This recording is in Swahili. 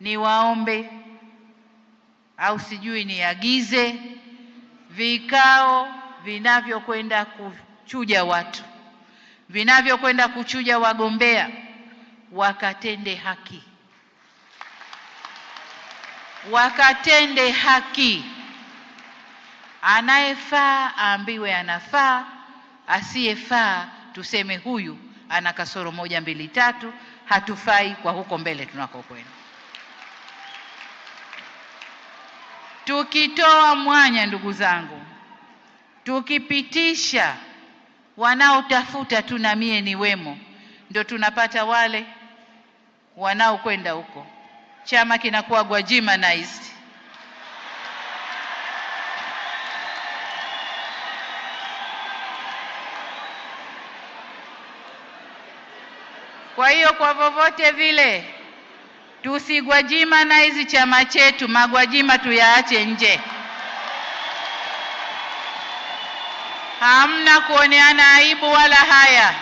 Niwaombe au sijui niagize vikao vinavyokwenda kuchuja watu, vinavyokwenda kuchuja wagombea, wakatende haki, wakatende haki. Anayefaa aambiwe anafaa, asiyefaa tuseme huyu ana kasoro 1, 2, 3, hatufai kwa huko mbele tunakokwenda. Tukitoa mwanya, ndugu zangu, tukipitisha wanaotafuta tu na mie ni wemo, ndio tunapata wale wanaokwenda huko, chama kinakuwa Gwajimanized. Kwa hiyo kwa vyovyote vile tusigwajimanize chama chetu, magwajima tuyaache nje. Hamna kuoneana aibu wala haya.